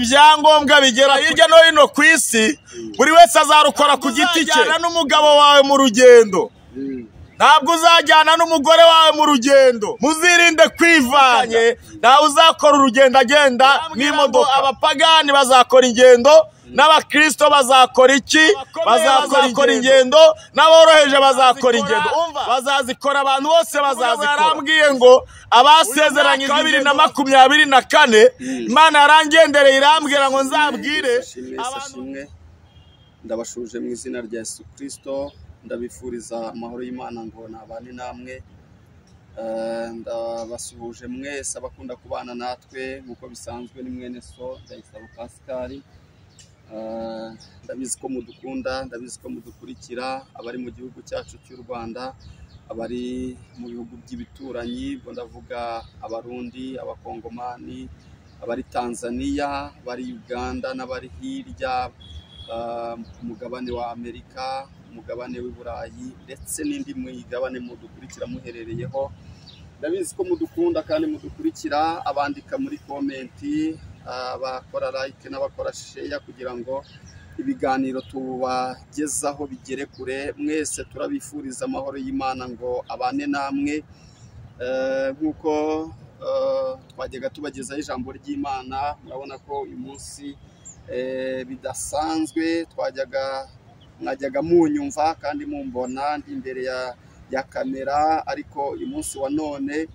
Ibyangombwa bigera hirya no hino ku isi, buri wese azarukora ku giti cye. N'umugabo wawe mu rugendo, ntabwo uzajyana n'umugore wawe mu rugendo. Muzirinde kwivanye, ntawe uzakora urugendo agenda n'imodoka. Abapagani bazakora ingendo, n'abakristo bazakora iki? Bazakora ingendo, n'aboroheje bazakora ingendo. Bazazikora, abantu bose bazazikora. Yarambwiye ngo abasezeranyijwe 2024, Imana yarangendereye irambwira ngo nzabwire abantu. Ndabashuje mu izina rya Yesu Kristo, ndabifuriza amahoro y'Imana ngo nabane namwe. Ndabasuhuje mwese abakunda kubana natwe nk'uko bisanzwe, ni mwene so Ndayisaba Pascal. Ndabizi ko mudukunda, ndabizi ko mudukurikira, abari mu gihugu cyacu cy'u Rwanda, abari mu bihugu by'ibituranyi, ubwo ndavuga Abarundi, Abakongomani, abari Tanzania, abari Uganda n'abari hirya ku mugabane wa Amerika, umugabane w'i Burayi ndetse n'indi migabane mudukurikira muherereyeho. Ndabizi ko mudukunda kandi mudukurikira, abandika muri komenti, abakora like n'abakora share kugira ngo ibiganiro tubagezaho bigere kure. Mwese turabifuriza amahoro y'Imana ngo abane namwe. Nk'uko twajyaga tubagezaho ijambo ry'Imana, murabona ko uyu munsi bidasanzwe. Mwajyaga munyumva kandi mumbona ndi imbere ya kamera, ariko uyu munsi wa none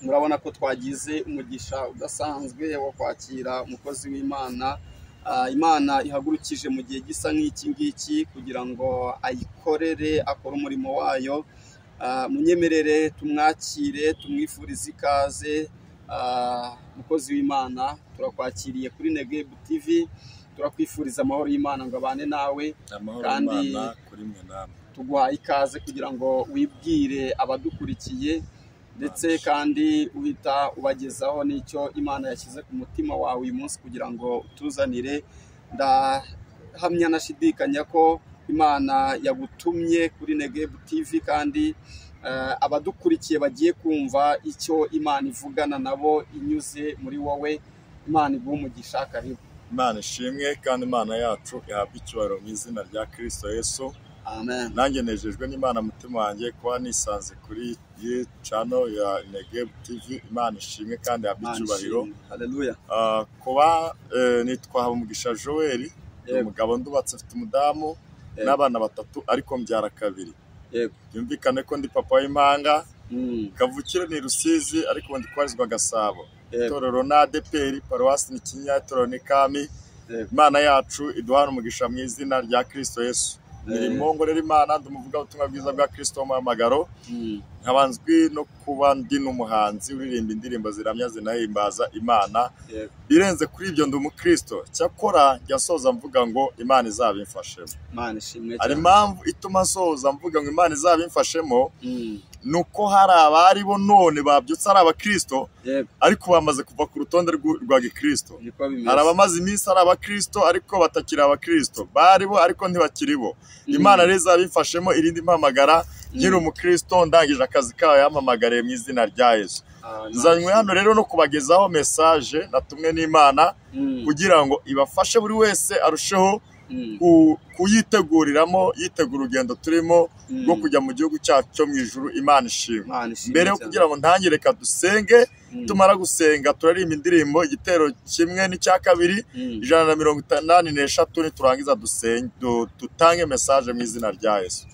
murabona ko twagize umugisha udasanzwe wo kwakira umukozi w'Imana. Imana ihagurukije mu gihe gisa nk'iki ngiki kugira ngo ayikorere, akore umurimo wayo. Munyemerere tumwakire, tumwifurize ikaze. Umukozi w'Imana, turakwakiriye kuri Negebu TV, turakwifuriza amahoro y'Imana ngo abane nawe, kandi tuguhaye ikaze kugira ngo wibwire abadukurikiye, ndetse kandi uhita ubagezaho n'icyo Imana yashyize ku mutima wawe uyu munsi kugira ngo utuzanire. Ndahamya nashidikanya ko Imana yagutumye kuri Negebu TV, kandi abadukurikiye bagiye kumva icyo Imana ivugana nabo inyuze muri wowe. Imana iguhe umugisha. Karibu. Imana ishimwe kandi Imana yacu ihabwe icyubahiro mu izina rya Kristo Yesu. Amen. Nanjye nejejwe n'Imana mutima wanjye kuba nisanze kuri iyi channel ya Negebu TV. Imana ishimwe kandi ihabwe icyubahiro. Haleluya. Kuba nitwa Habumugisha Joel, umugabo ndubatse, afite umudamu n'abana batatu, ariko mbyara kabiri. Byumvikane ko ndi papa w'impanga. Kavukire ni Rusizi, ariko ndi kwarizwa Gasabo. Itorero na ADEPR, paruwasi ni Kinyinya, itorero ni Kami. Imana yacu iduhana umugisha mu izina rya Kristo Yesu. Mirimo ngorera Imana, ndumuvuga ubutumwa bwiza bwa Kristo w'umuhamagaro. Nkaba nzwi no kuba ndi n'umuhanzi uririmba indirimbo ziramya zinahimbaza Imana. Birenze kuri ibyo ndi umukristo. Cyakora njya nsoza mvuga ngo Imana izabimfashemo. Imana ishimwe cyane. Hari impamvu ituma nsoza mvuga ngo Imana izabimfashemo, nuko hari abari bo none babyutse ari abakristo, ariko bamaze kuva ku rutonde rwa gikristo. Hari abamaze iminsi ari abakristo ariko batakiri abakristo, bari bo ariko ntibakiri bo. Imana rero izabimfashemo irindi mpamagara nkiri umukristo, ndangije akazi kayo yampamagariye mu izina rya Yesu. Nzanywe hano rero no kubagezaho message natumwe n'Imana kugira ngo ibafashe buri wese arusheho kuyiteguriramo, yitegura urugendo turimo rwo kujya mu gihugu cyacu cyo mu ijuru. Imana ishimwe. Mbere yo kugira ngo ntangire, reka dusenge. Tumara gusenga turaririmba indirimbo igitero kimwe n'icya kabiri, 183. Niturangiza dusenge, dutange message mu izina rya Yesu.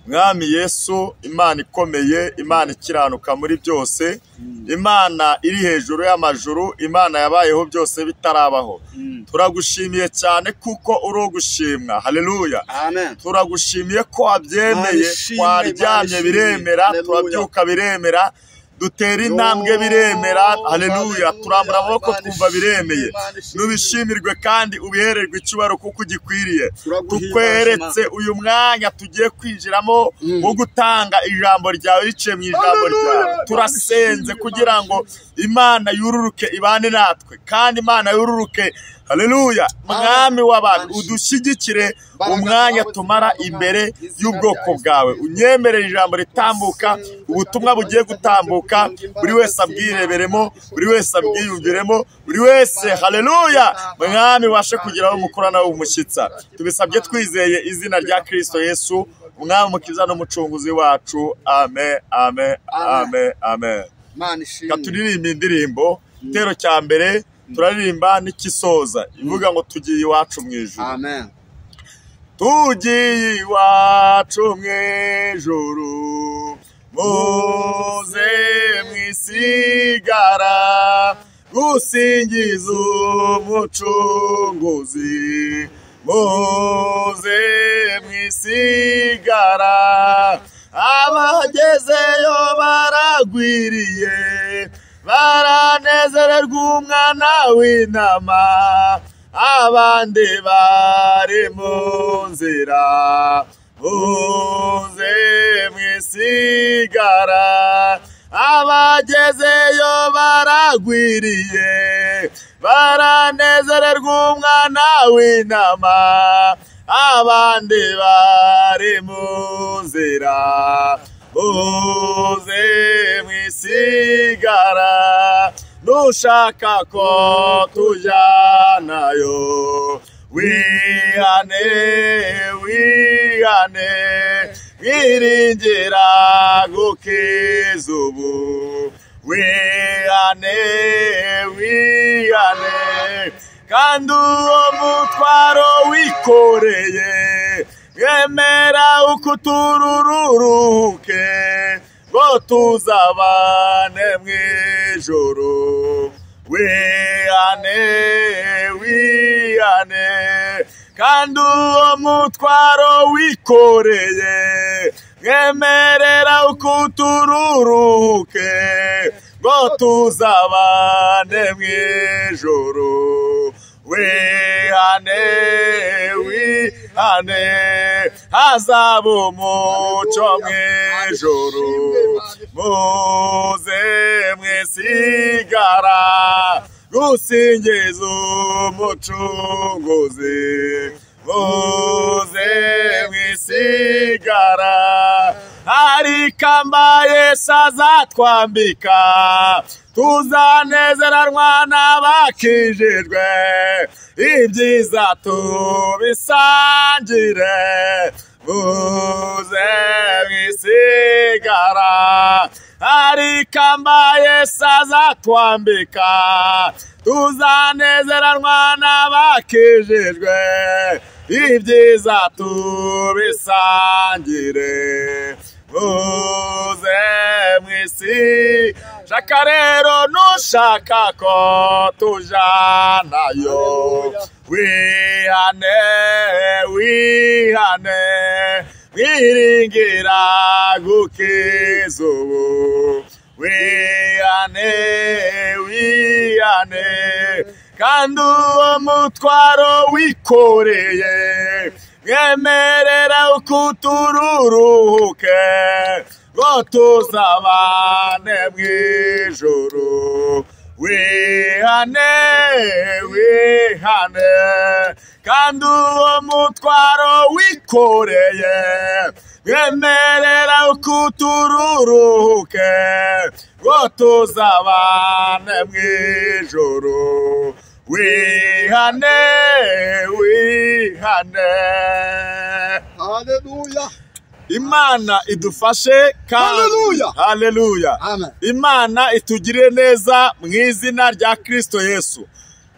Mwami Yesu, Imana ikomeye, Imana ikiranuka muri byose, Imana iri hejuru y'amajuru, Imana yabayeho byose bitarabaho. Turagushimiye cyane kuko uri ugushimwa. Haleluya. Amen. Turagushimiye ko wabyemeye, twaryamye biremera, turabyuka biremera, dutera intambwe biremera. Haleluya. Turambura amaboko twumva biremeye. Nubishimirwe kandi ubihererwe icyubahiro kuko ugikwiriye. Tukweretse uyu mwanya tugiye kwinjiramo wo gutanga ijambo ryawe riciye mu ijambo ryawe. Turasenze kugira ngo Imana yururuke ibane natwe, kandi Imana yururuke. Haleluya. Mwami w'abantu, udushyigikire, umwanya tumara imbere y'ubwoko bwawe. Unyemerere ijambo ritambuka, ubutumwa bugiye gutambuka, buri wese abwireberemo, buri wese abwiyumviremo, buri wese haleluya, Mwami ubashe kugeraho umukorana w'umushyitsa. Tubisabye twizeye izina rya Kristo Yesu, Umwami Umukiza n'Umucunguzi wacu. Amen, amen, amen, amen. Turirimba indirimbo, igitero cya mbere turaririmba n'ikisoza ivuga ngo tugiye iwacu mu ijuru. Amen. Tugiye iwacu mu ijuru, muze mwisigara, gusingiza Umucunguzi, muze mwisigara, abagezeyo baragwiriye, baranezererwa umwana w'intama, abandi bari mu nzira, muze mwisigara, abagezeyo baragwiriye, baranezererwa umwana w'intama, abandi bari mu nzira, muze mwisigara, nushaka ko tujyanayo, wihane, wihane, mwiringira gukiza ubu, wihane, wihane, kandi uwo mutwaro wikoreye, mwemera uko turururuke, ngo tuzabane mu ijuru. Wihane, wihane, kandi uwo mutwaro wikoreye, mwemerera uko tururuke, ngo tuzabane mu ijuru. Wihane, wihane, hazaba umucyo mu ijuru, muze mwisigara, gusingiza Umucunguzi, muze mwisigara, hari ikamba Yesu azatwambika, tuzanezeranwa n'abakijijwe, ibyiza tubisangire, muze mwisigara, hari ikamba Yesu azatwambika, tuzanezeranwa n'abakijijwe, ibyiza tubisangire, muze mwisi. Shaka rero nushaka ko tujanayo, wihane, wihane, mwiringira gukiza ubu, wihane, wihane, kandi uwo mutwaro wikoreye, mwemerera uko tururuke, ngo tuzabane mu ijuru. Wihane, wihane, kandi uwo mutwaro wikoreye, mwemerera uko tururuke, ngo tuzabane mu ijuru. Wihane, wihane. Haleluya. Imana idufashe kandi Haleluya. Haleluya. Amen. Imana itugirire neza mu izina rya Kristo Yesu.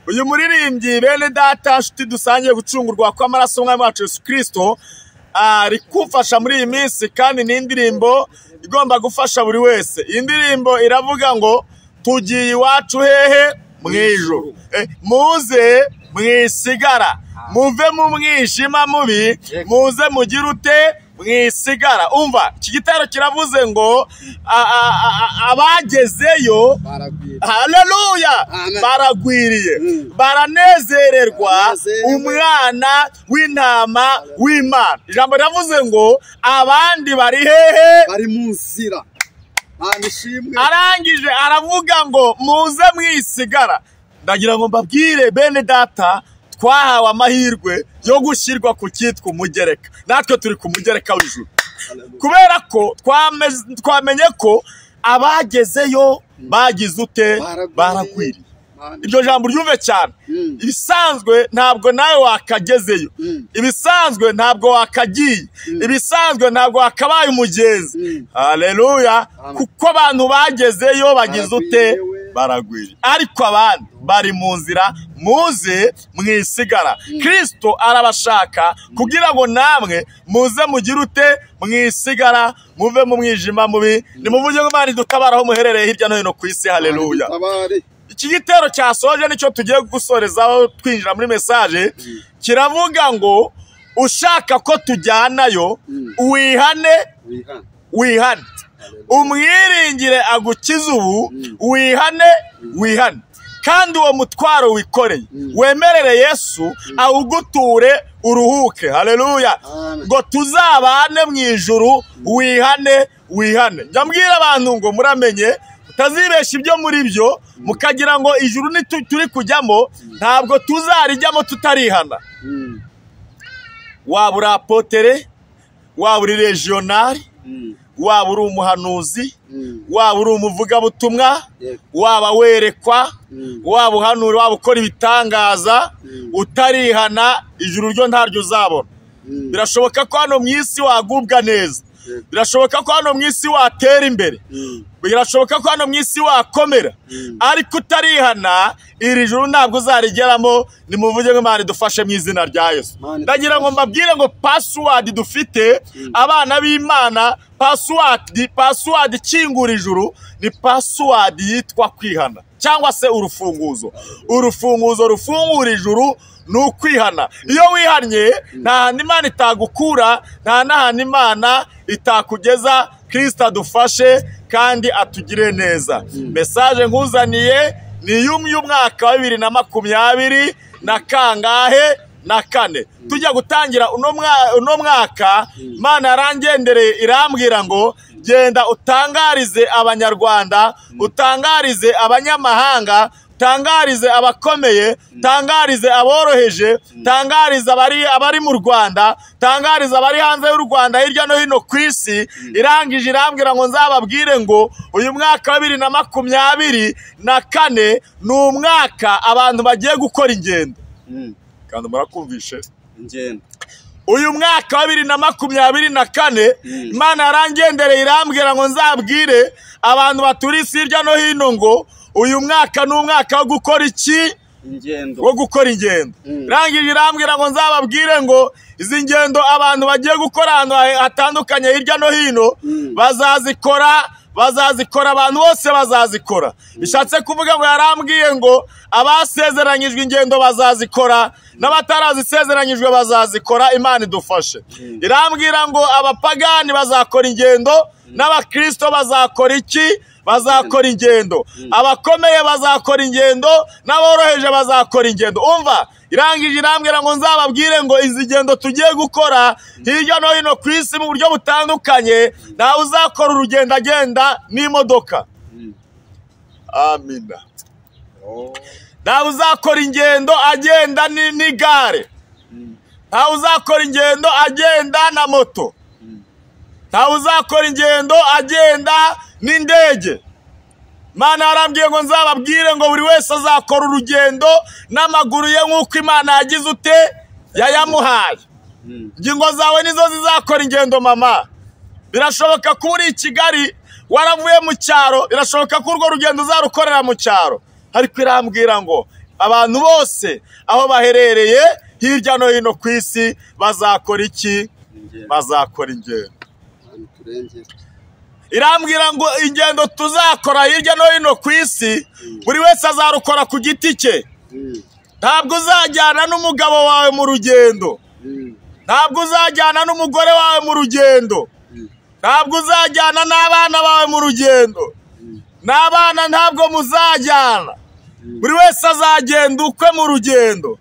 Uyu muririmbyi bene data nshuti dusangiye gucungurwa kw'amaraso y'Umwami wacu Yesu Kristo ari kumfasha muri iyi minsi, kandi ni indirimbo igomba gufasha buri wese. Iyi ndirimbo iravuga ngo tugiye iwacu hehe? Mu ijuru. Muze mwisigara, muve mu mwijima mubi, muze mugire ute? Mwisigara. Umva iki gitero kiravuze ngo abagezeyo haleluya baragwiriye, baranezererwa umwana w'intama w'Imana. Ijambo riravuze ngo abandi bari hehe? Bari mu nzira. Arangije aravuga ngo muze mwisigara. Ndagira ngo mbabwire bene data, Twahawe amahirwe yo gushyirwa ku cyitwa umugereka. Natwe turi ku mugereka w'ijuru. Kubera ko twamenye ko abagezeyo bagize ute? Baragwiriye. Iryo jambo ryumve cyane. Ibisanzwe ntabwo nawe wakagezeyo. Ibisanzwe ntabwo wakagiye. Ibisanzwe ntabwo wakabaye umugenzi. Haleluya. Kuko abantu bagezeyo bagize ute? Baragwiriye. Ariko abandi bari mu nzira, muze mwisigara. Kristo arabashaka kugira ngo namwe muze mugire ute? Mwisigara, muve mu mwijima mubi. Nimuvuge ngo Imana idutabara aho muherereye hirya no hino ku isi. Haleluya. Iki gitero cyasoje nicyo tugiye gusorezaho twinjira muri message. Kiravuga ngo ushaka ko tujyanayo wihane, wihane, umwiringire agukize ubu, wihane, wihane. Kandi uwo mutwaro wikoreye wemerere Yesu awuguture uruhuke. Haleluya. Ngo tuzabane mu ijuru. Wihane, wihane. Njya mbwira abantu ngo muramenye mutazibesha ibyo muri byo mukagira ngo ijuru ni turi kujyamo, ntabwo tuzarijyamo tutarihana. Waba uri apotere, waba uri regionali, waba uri umuhanuzi, waba uri umuvugabutumwa, waba werekwa, waba uhanura, waba ukora ibitangaza, utarihana ijuru ryo ntaryo uzabona. Birashoboka ko hano mu isi wagubwa neza, birashoboka ko hano mu isi watera imbere, birashoboka ko hano mu isi wakomera, ariko utarihana iri juru ntabwo uzarigeramo. Nimuvuge ngo Imana idufashe mu izina rya Yesu. Ndagira ngo mbabwire ngo password dufite abana b'Imana, password ikingura ijuru ni password yitwa kwihana, cyangwa se urufunguzo. Urufunguzo rufungura ijuru ni ukwihana. Iyo wihannye nta hantu Imana itagukura, nta n'ahantu Imana itakugeza. Kristo adufashe kandi atugire neza. Message nkuzaniye ni y'umwaka wa 2024 na kangahe? Na kane. Tujya gutangira uno mwaka, Imana yarangendereye irambwira ngo genda utangarize Abanyarwanda, utangarize abanyamahanga, tangarize abakomeye, tangarize aboroheje, tangarize abari mu Rwanda, tangarize abari hanze y'u Rwanda hirya no hino ku isi. Irangije irambwira ngo nzababwire ngo uyu mwaka wa 2024 ni umwaka abantu bagiye gukora ingendo. Kandi murakumvishe ingendo. Uyu mwaka wa 2024 Imana yarangendereye irambwira ngo nzabwire abantu baturi hirya no hino ngo uyu mwaka ni umwaka wo gukora iki? Ingendo. Wo gukora ingendo. Rangije irambwira ngo nzababwire ngo izi ngendo abantu bagiye gukora ahantu hatandukanye hirya no hino bazazikora, abantu bose bazazikora. Bishatse kuvuga ngo yarambwiye ngo abasezeranyijwe ingendo bazazikora n'abatarazisezeranyijwe bazazikora. Imana idufashe. Irambwira ngo abapagani bazakora ingendo n'abakristo bazakora iki? Bazakora ingendo. Abakomeye bazakora ingendo n'aboroheje bazakora ingendo. Umva, irangije irambwira ngo nzababwire ngo izi ngendo tugiye gukora hirya no hino ku isi mu buryo butandukanye, ntawe uzakora urugendo agenda n'imodoka. Amina. Ntawe uzakora ingendo agenda n'igare. Ntawe uzakora ingendo agenda na moto. Ntawe uzakora ingendo agenda n'indege. Imana yarambwiye ngo nzababwire ngo buri wese azakora urugendo n'amaguru ye nk'uko Imana yagize ute? Yayamuhaye. Ingingo zawe nizo zizakora ingendo mama. Birashoboka ko uri i Kigali waravuye mu cyaro, birashoboka ko urwo rugendo uzarukorera mu cyaro, ariko irambwira ngo abantu bose aho baherereye hirya no hino ku isi bazakora iki? Bazakora ingendo. Irambwira ngo ingendo tuzakora hirya no hino ku isi buri wese azarukora ku giti cye. Ntabwo uzajyana n'umugabo wawe mu rugendo, ntabwo uzajyana n'umugore wawe mu rugendo, ntabwo uzajyana n'abana bawe mu rugendo, n'abana ntabwo muzajyana. Buri wese azagenda ukwe mu rugendo,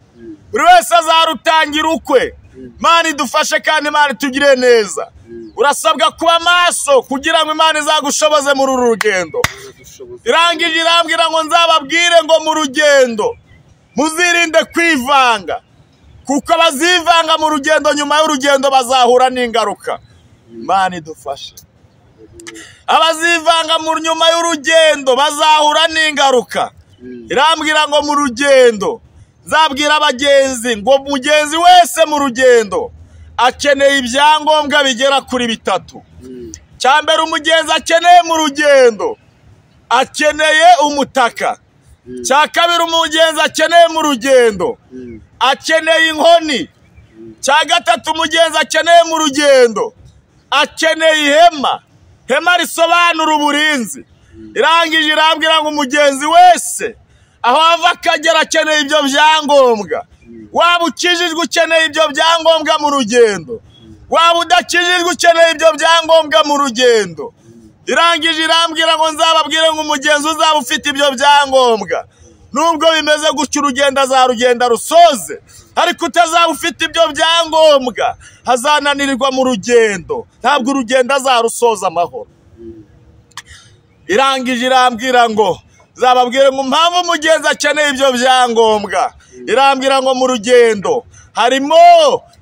buri wese azarutangira ukwe. Imana idufashe kandi Imana itugire neza. Urasabwa kuba maso kugira ngo Imana izagushoboze muri uru rugendo. Irangije irambwira ngo nzababwire ngo mu rugendo muzirinde kwivanga. kuko abazivanga mu rugendo nyuma y'urugendo bazahura n'ingaruka. Imana idufashe. Abazivanga mu nyuma y'urugendo bazahura n'ingaruka. Irambwira ngo mu rugendo nzabwira abagenzi ngo mugenzi wese mu rugendo akeneye ibyangombwa bigera kuri bitatu. Cya mbere umugenzi akeneye mu rugendo akeneye umutaka. Cya kabiri umugenzi akeneye mu rugendo akeneye inkoni. Cya gatatu umugenzi akeneye mu rugendo akeneye ihema. Hema risobanura uburinzi. Irangije irambwira ngo umugenzi wese aho ava akagera akeneye ibyo byangombwa. Waba ukijijwe ukeneye ibyo byangombwa mu rugendo, waba udakijijwe ukeneye ibyo byangombwa mu rugendo. Irangije irambwira ngo nzababwire ngo umugenzi uzaba ufite ibyo byangombwa nubwo bimeze gutyo urugendo azarugenda rusoze, ariko utazaba ufite ibyo byangombwa hazananirirwa mu rugendo, ntabwo urugendo azarusoza amahoro. Irangije irambwira ngo nzababwire ngo impamvu umugenzi akeneye ibyo byangombwa. Irambwira ngo mu rugendo harimo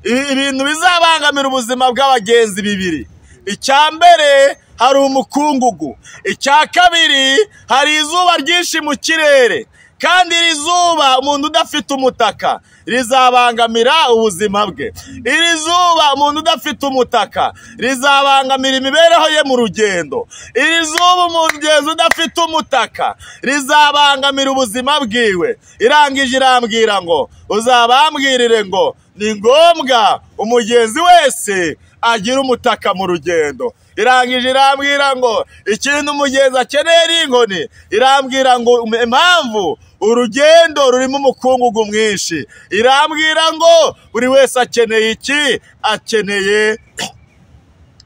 ibintu bizabangamira ubuzima bw'abagenzi bibiri. Icya mbere hari umukungugu, icya kabiri hari izuba ryinshi mu kirere, kandi iri zuba umuntu udafite umutaka rizabangamira ubuzima bwe. Iri zuba umuntu udafite umutaka rizabangamira imibereho ye mu rugendo. Iri zuba umugenzi udafite umutaka rizabangamira ubuzima bwiwe. Irangije irambwira ngo uzabambwirire ngo ni ngombwa umugenzi wese agira umutaka mu rugendo. Irangije irambwira ngo ikintu umugenzi akeneye ni inkoni. Irambwira ngo impamvu urugendo rurimo umukungugu mwinshi. Irambwira ngo buri wese akeneye iki? Akeneye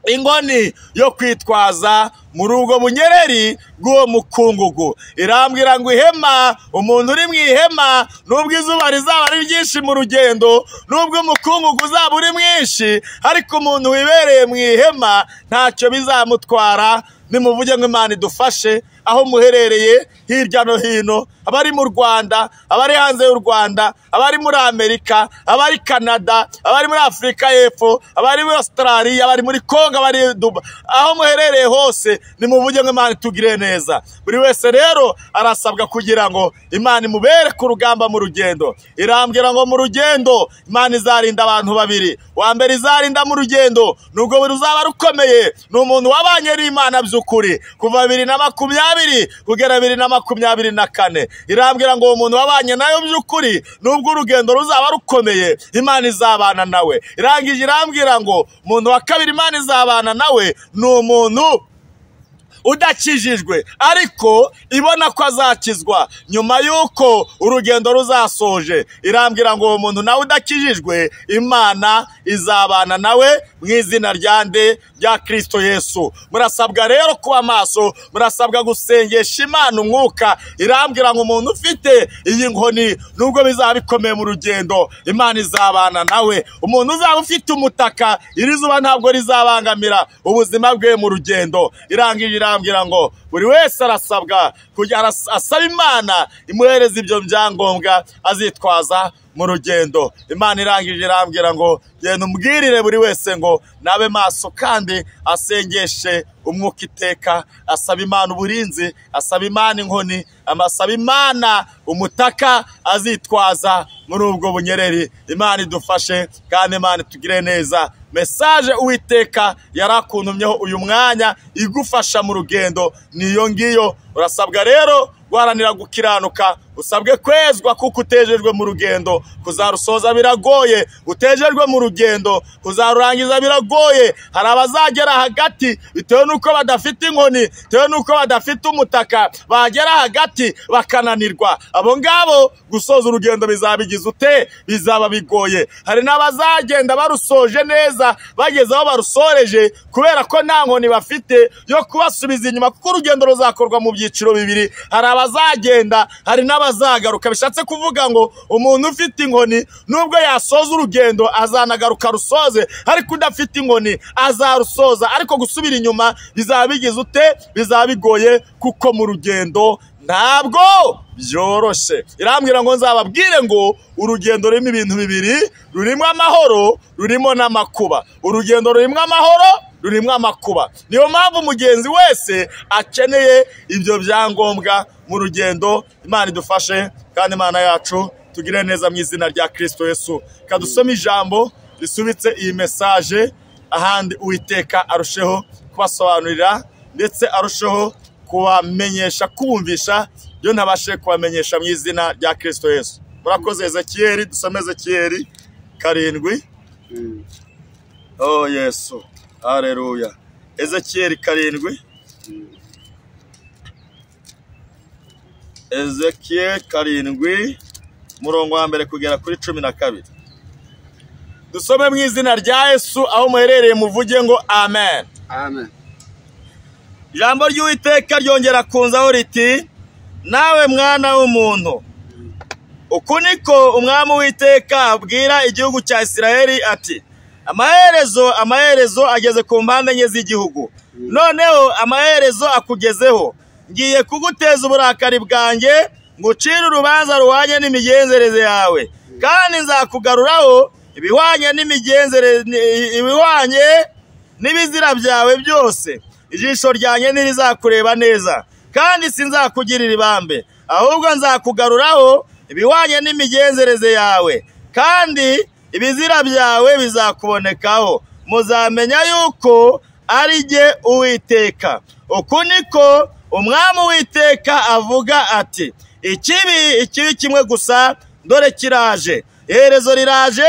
inkoni yo kwitwaza muri ubwo bunyereri bw'uwo mukungugu. Irambwira ngo ihema, umuntu uri mu ihema nubwo izuba rizaba ari ryinshi mu rugendo, nubwo umukungugu uzaba uri mwinshi, ariko umuntu wibereye mu ihema ntacyo bizamutwara. Nimuvuge ngo Imana idufashe aho muherereye hirya no hino, abari mu Rwanda, abari hanze y'u Rwanda, abari muri Amerika, abari Canada, abari muri Afurika y'Epfo, abari muri Australia, abari muri Congo, abari Dubai, aho muherereye hose nimuvuge ngo Imana itugire neza. Buri wese rero arasabwa kugira ngo Imana imubere ku rugamba mu rugendo. Irambwira ngo mu rugendo Imana izarinda abantu babiri. Wa mbere izarinda mu rugendo nubwo ruzaba rukomeye ni umuntu wabanye n'Imana by'ukuri kuva 2020 kugera 2024. Irambwira ngo uwo muntu wabanye nayo by'ukuri nubwo urugendo ruzaba rukomeye Imana izabana nawe. Irangije irambwira ngo umuntu wa kabiri Imana izabana nawe ni umuntu udakijijwe ariko ibona ko azakizwa nyuma y'uko urugendo ruzasoje. Irambwira ngo uwo muntu nawe udakijijwe Imana izabana nawe mu izina rya nde? Rya Kristo Yesu. Murasabwa rero kuba maso, murasabwa gusengesha Imana umwuka. Irambwira ngo umuntu ufite iyi nkoni nubwo bizaba bikomeye mu rugendo Imana izabana nawe. Umuntu uzaba ufite umutaka iri zuba ntabwo rizabangamira ubuzima bwe mu rugendo. Irangije irambwira ngo buri wese arasabwa kujya asaba Imana imuhereza ibyo byangombwa azitwaza mu rugendo. Imana irangije irambwira ngo genda umbwirire buri wese ngo nabe maso kandi asengeshe umwuka iteka, asaba Imana uburinzi, asaba Imana inkoni, asaba Imana umutaka azitwaza muri ubwo bunyereri. Imana idufashe kandi Imana itugire neza. Message Uwiteka yarakuntumyeho uyu mwanya igufasha mu rugendo niyo ngiyo. Urasabwa rero guharanira gukiranuka, usabwe kwezwa kuko utejejwe mu rugendo kuzarusoza biragoye, utejejwe mu rugendo kuzarurangiza biragoye. Hari abazagera hagati bitewe nuko badafite inkoni, bitewe nuko badafite umutaka, bagera hagati bakananirwa. Abo ngabo gusoza urugendo bizabigize ute? Bizaba bigoye. Hari n'abazagenda barusoje neza bageze aho barusoreje kubera ko nta nkoni bafite yo kubasubiza inyuma, kuko urugendo ruzakorwa mu byiciro bibiri. Hari abazagenda, hari n'abazagaruka. Bishatse kuvuga ngo umuntu ufite inkoni nubwo yasoza urugendo azanagaruka rusoze, ariko udafite inkoni azarusoza, ariko gusubira inyuma bizaba bigize ute? Bizaba bigoye, kuko mu rugendo Ntabwo byoroshye. Irambwira ngo nzababwire ngo urugendo rurimo ibintu bibiri, rurimo amahoro, rurimo n'amakuba. Urugendo rurimo amahoro, rurimo amakuba. Niyo mpamvu umugenzi wese akeneye ibyo byangombwa mu rugendo. Imana idufashe kandi Imana yacu tugire neza mu izina rya Kristo Yesu. Kadusome ijambo risubitse iyi message, ahandi Uwiteka arusheho kubasobanurira ndetse arusheho kubamenyesha, kubumvisha byo ntabashe kubamenyesha mu izina rya Kristo Yesu. Murakoze. Ezekiyeli, dusome Ezekiyeli 7. Oh Yesu, haleluya. Ezekiyeli 7. Ezekiyeli 7 murongo wa 1 kugera kuri 12. Dusome mu izina rya Yesu, aho muherereye muvuge ngo amen. Amen. Ijambo ry'Uwiteka ryongera kunzaho riti, nawe mwana w'umuntu, uku niko umwami Uwiteka abwira igihugu cya Isirayeli ati, amaherezo, amaherezo ageze ku mpande enye z'igihugu. Noneho amaherezo akugezeho. Ngiye kuguteza uburakari bwanjye, ngucire urubanza ruhwanye n'imigenzereze yawe, kandi nzakugaruraho ibihwanye n'imigenzereze, ibihwanye n'ibizira byawe byose. Ijisho ryanjye ntirizakureba neza, kandi sinzakugirira ibambe, ahubwo nzakugaruraho ibihwanye n'imigenzereze yawe, kandi ibizira byawe bizakubonekaho. Muzamenya yuko ari jye Uwiteka. Uku niko umwami Uwiteka avuga ati, ikibi, ikibi kimwe gusa, dore kiraje, iherezo riraje,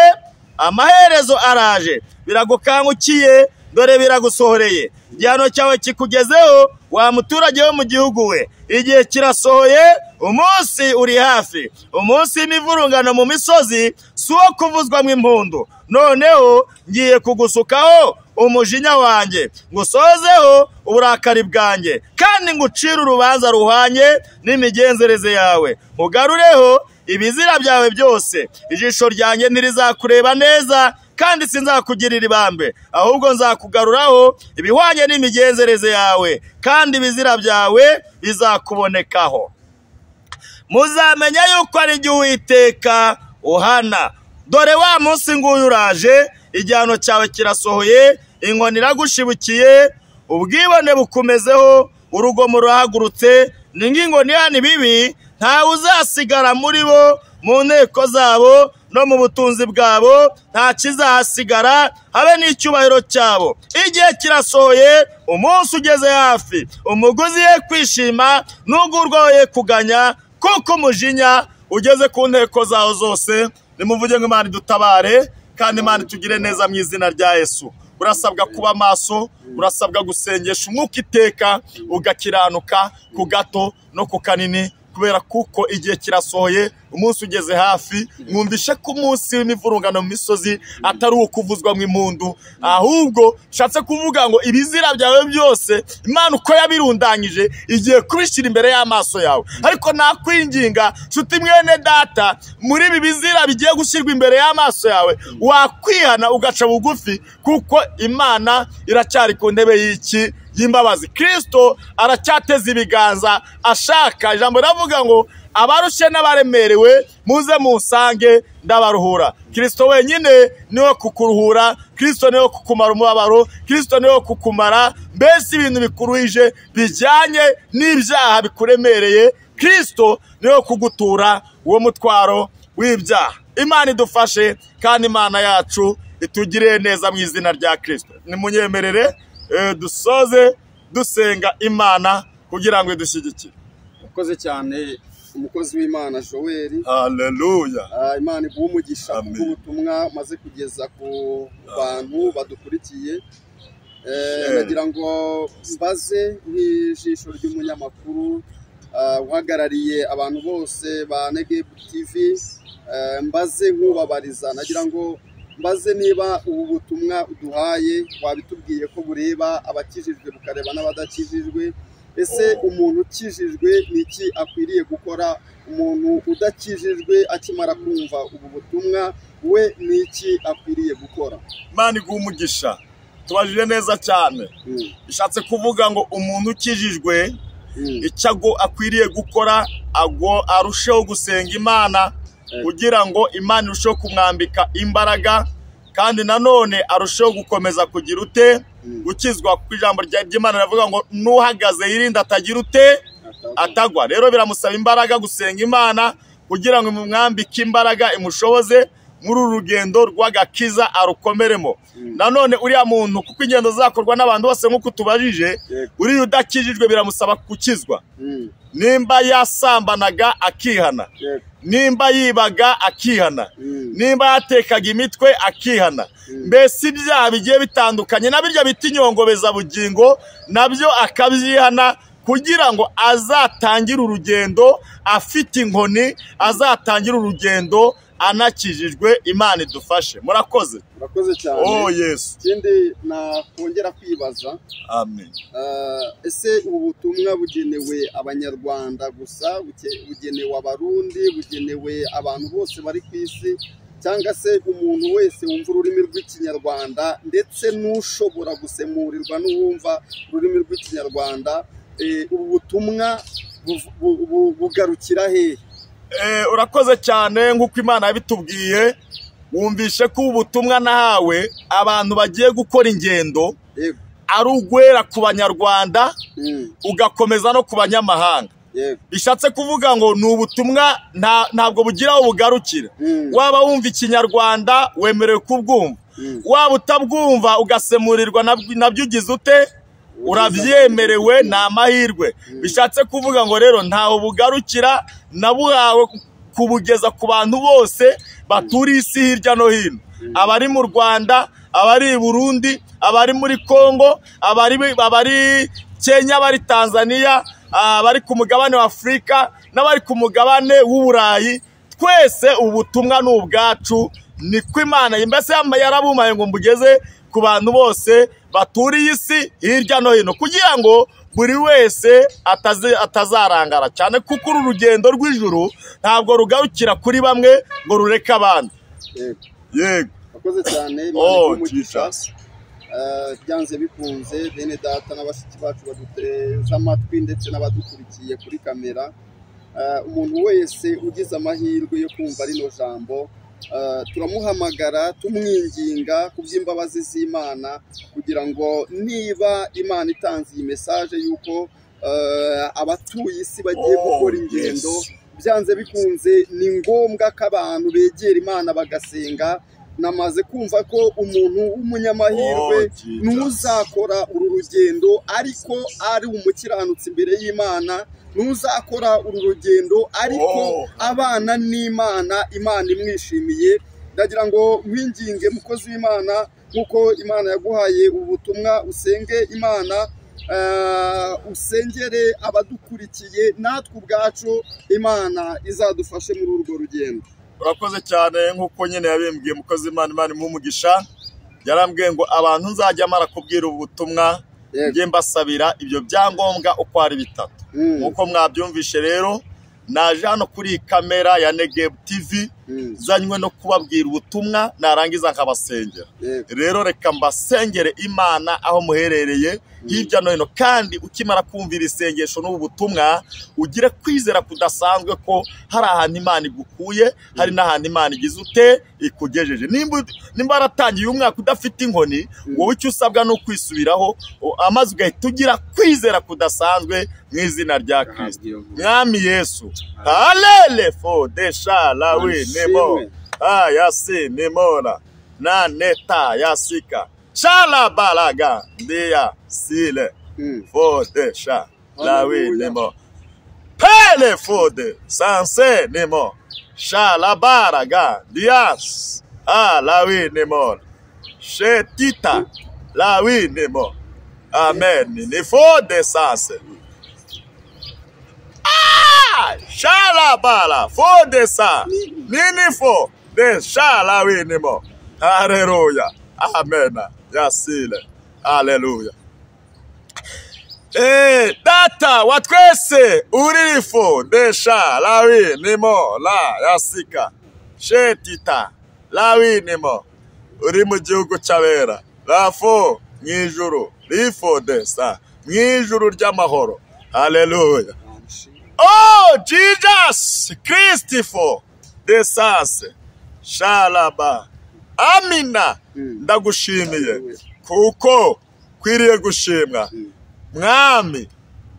amaherezo araje, biragukangukiye, dore biragusohoreye. Igihano cyawe kikugezeho, wa muturage wo mu gihugu we. Igihe kirasohoye, umunsi uri hafi, umunsi w'imivurungano mu misozi si uwo kuvuzwamo impundu. Noneho ngiye kugusukaho umujinya wanjye, ngusozeho uburakari bwanjye, kandi ngucire urubanza ruhwanye n'imigenzereze yawe, ugarureho ibizira byawe byose. Ijisho ryanjye ntirizakureba neza, kandi sinzakugirira ibambe, ahubwo nzakugaruraho ibihwanye n'imigenzereze yawe, kandi ibizira byawe bizakubonekaho. Muzamenya yuko ari jye Uwiteka uhana. Dore wa munsi nguyu uraje, igihano cyawe kirasohoye, inkoni iragushibukiye, ubwibone bukumezeho, urugomo ruhagurutse, ni nk'inkoni ihana ibibi, ntawe uzasigara muri bo, mu nteko zabo no mu butunzi bwabo nta kizahasigara, habe n'icyubahiro cyabo. Igihe kirasohoye, umunsi ugeze hafi, umuguzi ye kwishima n'ugurwa ye kuganya, kuko umujinya ugeze ku nteko zawo zose. Nimuvuge ngo Imana idutabare, kandi Imana itugire neza mu izina rya Yesu. Urasabwa kuba maso, urasabwa gusengesha umwuka iteka, ugakiranuka ku gato no ku kanini, kubera kuko igihe kirasohoye, umunsi ugeze hafi. Mwumvishe ko umunsi w'imivurungano mu misozi atari uwo kuvuzwa mu impundu, ahubwo nshatse kuvuga ngo ibizira byawe byose Imana uko yabirundanyije igiye kubishyira imbere y'amaso yawe. Ariko nakwinginga nshuti mwene data, muri ibi bizira bigiye gushyirwa imbere y'amaso yawe, wakwihana ugaca bugufi, kuko Imana iracyari ku ntebe y'iki y'imbabazi. Kristo aracyateza ibiganza ashaka. Ijambo riravuga ngo abarushye n'abaremerewe muze munsange ndabaruhura. Kristo wenyine niwe kukuruhura, Kristo niwe kukumara umubabaro, Kristo niwe kukumara mbese ibintu bikuruhije bijyanye n'ibyaha bikuremereye. Kristo niwe kugutura uwo mutwaro w'ibyaha. Imana idufashe kandi Imana yacu itugire neza mu izina rya Kristo. Nimunyemerere dusoze dusenga Imana kugira ngo idushyigikire. Urakoze cyane umukozi w'Imana Joel. Haleluya. Imana iguhe umugisha kubw'ubutumwa maze kugeza ku bantu badukurikiye. Nagira ngo mbaze nk'ijisho ry'umunyamakuru uhagarariye abantu bose ba Negev TV, mbaze nk'ubabariza, nagira ngo mbaze niba ubu butumwa uduhaye wabitubwiye ko bureba abakijijwe bukareba n'abadakijijwe. Ese umuntu ukijijwe ni iki akwiriye gukora? Umuntu udakijijwe akimara kumva ubu butumwa we ni iki akwiriye gukora? Imana iguhe umugisha. Tubajije neza cyane. Bishatse kuvuga ngo umuntu ukijijwe Icyo akwiriye gukora, arusheho gusenga Imana kugira ngo Imana irusheho kumwambika imbaraga, kandi nanone arusheho gukomeza kugira ute gukizwa, kuko ijambo ry'Imana riravuga ngo n'uhagaze yirinda atagira ute atagwa. Rero biramusaba imbaraga gusenga Imana kugira ngo imwambike imbaraga, imushoboze muri uru rugendo rw'agakiza arukomeremo. Nanone uriya muntu, kuko ingendo zakorwa n'abantu bose nk'uko tubajije, uriya udakijijwe biramusaba gukizwa. Nimba yasambanaga akihana, nimba yibaga akihana, nimba yatekaga imitwe akihana, mbese ibyaha bigiye bitandukanye na birya bita inyongobezabugingo nabyo akabyihana, kugira ngo azatangire urugendo afite inkoni, azatangire urugendo anakijijwe. Imana idufashe. Murakoze. Murakoze cyane. Oh Yesu. Ikindi nakongera kwibaza, amen, ese ubu butumwa bugenewe Abanyarwanda gusa, bugenewe Abarundi, bugenewe abantu bose bari ku isi, cyangwa se umuntu wese wumva ururimi rw'Ikinyarwanda ndetse n'ushobora gusemurirwa n'uwumva ururimi rw'Ikinyarwanda? Ubu butumwa bugarukira hehe? Urakoze cyane. Nk'uko Imana yabitubwiye, wumvishe ko ubutumwa nahawe abantu bagiye gukora ingendo ari ugwera ku Banyarwanda ugakomeza no ku banyamahanga. Bishatse kuvuga ngo ni ubutumwa ntabwo bugira aho bugarukira. Waba wumva Ikinyarwanda wemerewe kubwumva, waba utabwumva ugasemurirwa nabyo ugize ute urabyemerewe, ni amahirwe. Bishatse kuvuga ngo rero ntaho bugarukira, nabuhawe kubugeza ku bantu bose baturiye isi hirya no hino, abari mu Rwanda, abari i Burundi, abari muri Kongo, abari Kenya, abari Tanzania, abari ku mugabane wa Afurika n'abari ku mugabane w'Uburayi. Twese ubutumwa ni ubwacu, niko Imana mbese yarabumaye ngo mbugeze ku bantu bose baturiye isi hirya no hino, kugira ngo buri wese atazarangara cyane, kuko uru rugendo rw'ijuru ntabwo rugarukira kuri bamwe ngo rureke abandi. Yego. Murakoze cyane. Oh Jesus. Byanze bikunze bene data n'abashiki bacu baduteze amatwi ndetse n'abadukurikiye kuri kamera, umuntu wese ugize amahirwe yo kumva rino jambo, turamuhamagara tumwinginga ku by'imbabazi z'Imana, kugira ngo niba Imana itanze iyi message y'uko abatuye isi bagiye gukora ingendo, byanze bikunze ni ngombwa ko abantu begera Imana bagasenga. Namaze kumva ko umuntu w'umunyamahirwe n'uzakora uru rugendo ariko ari umukiranutsi imbere y'Imana, n'uzakora uru rugendo ariko abana n'Imana, Imana imwishimiye. Ndagira ngo nkwinginge mukozi w'Imana, nk'uko Imana yaguhaye ubutumwa, usenge Imana, usengere abadukurikiye, natwe ubwacu Imana izadufashe muri urwo rugendo. Urakoze cyane. Nk'uko nyine yabimbwiye mukozi Imana, Imana imuhe umugisha, yarambwiye ngo abantu nzajya mara kubwira ubutumwa njye mbasabira ibyo byangombwa uko ari bitatu. Nk'uko mwabyumvishe rero, naje hano kuri kamera ya Negev TV zanywe no kubabwira ubutumwa, narangiza nkabasengera. Rero reka mbasengere Imana aho muherereye hirya no hino, kandi ukimara kumvira isengesho n'ubu butumwa ugire kwizera kudasanzwe ko hari ahantu Imana igukuye, hari n'ahantu Imana igize ute ikugejeje. Nimba waratangiye umwaka udafite inkoni, wowe icyo usabwa ni ukwisubiraho, amaze ugahita ugira kwizera kudasanzwe mu izina rya Kristo. Mwami Yesu, alele fo desha lawi nemo ayasi nemora na neta yasika shala balaga ndia sile fo desha lawi nemo pele fo de sanse nemo shala baraga dias a lawi nemo shetita lawi nemo. Amen. Ne fo de sanse shalabala fo de sa nini fo de shalawi nemo. Haleluya. Amen. Yasile. Haleluya. Data wa twese urifo de shalawi nemo la yasika shetita lawi nemo uri mu gihugu cy'abera rafo mwijuru rifo de sa mwijuru ry'amahoro. Haleluya. Oh Jesus Christopher desase shalaba. Amina. Ndagushimiye kuko kwiriye gushimwa Mwami,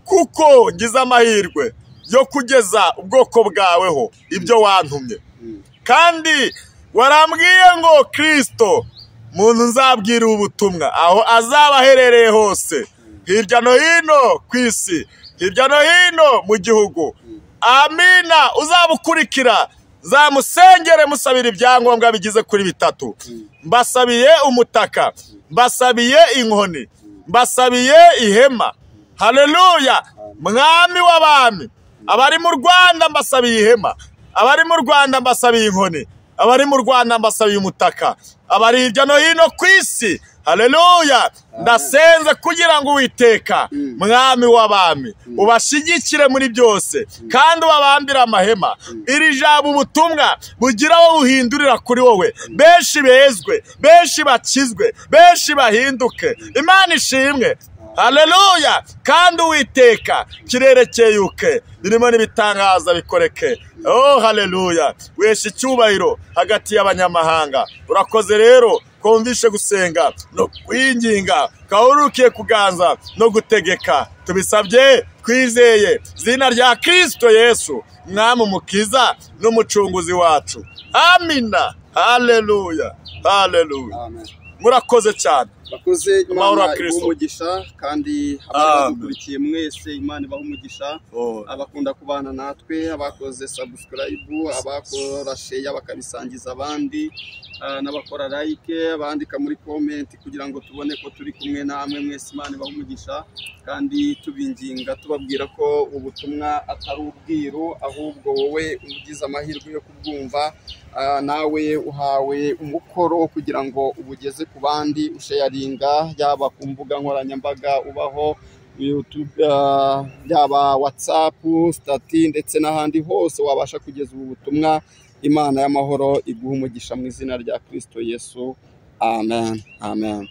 kuko ngize amahirwe yo kugeza ubwoko bwaweho ibyo wantumye. Kandi warambwiye ngo Kristo muntu nzabwira ubutumwa aho azaba aherereye hose, hirya no hino ku isi, hirya no hino mu gihugu. Amina. Uzabukurikira zamusengere musabira ibyangombwa bigize kuri bitatu. Mbasabiye umutaka, mbasabiye inkoni, mbasabiye ihema. Haleluya. Mwami w'abami, abari mu Rwanda mbasabiye ihema, abari mu Rwanda mbasabiye inkoni, abari mu Rwanda mbasabiye umutaka, abari hirya no hino ku isi. Haleluya. Ndasenze kugira ngo Uwiteka Mwami w'abami ubashigikire muri byose, kandi ubabambire amahema. Iri jambo ubutumwa bugira aho buhindurira kuri wowe, benshi bezwe, benshi bakizwe, benshi bahinduke. Imana ishimwe. Haleluya. Kandi Uwiteka kirerekeyuke, birimo n'ibitangaza bikoreke. Oh haleluya. Wesha icyubahiro hagati y'abanyamahanga. Urakoze rero kumvishe gusenga no kwinginga, kahurukiye kuganza no gutegeka. Tubisabye twizeye zina rya Kristo Yesu, Mwami umukiza n'umucunguzi wacu. Amina. Haleluya. Haleluya. Amen. Murakoze cyane. Bakoze. Amahoro Imana ya Kristo. ibahe umugisha, kandi abadukurikiye mwese Imana ibahe umugisha. Abakunda kubana natwe, abakoze subscribe, abakora share bakabisangiza abandi, n'abakora like, abandika muri comment kugira ngo tubone ko turi kumwe namwe mwese. Imana ibahe umugisha, kandi tubinginga tubabwira ko ubutumwa atari ubwiru, ahubwo wowe ugize amahirwe yo kubwumva, nawe uhawe umukoro kugira ngo ubugeze ku bandi, usharinga yaba ku mbuga nkoranyambaga ubaho YouTube, yaba WhatsApp, stati ndetse n'ahandi hose wabasha kugeza ubu butumwa. Imana y'amahoro iguha umugisha mu izina rya Kristo Yesu. Amen. Amen.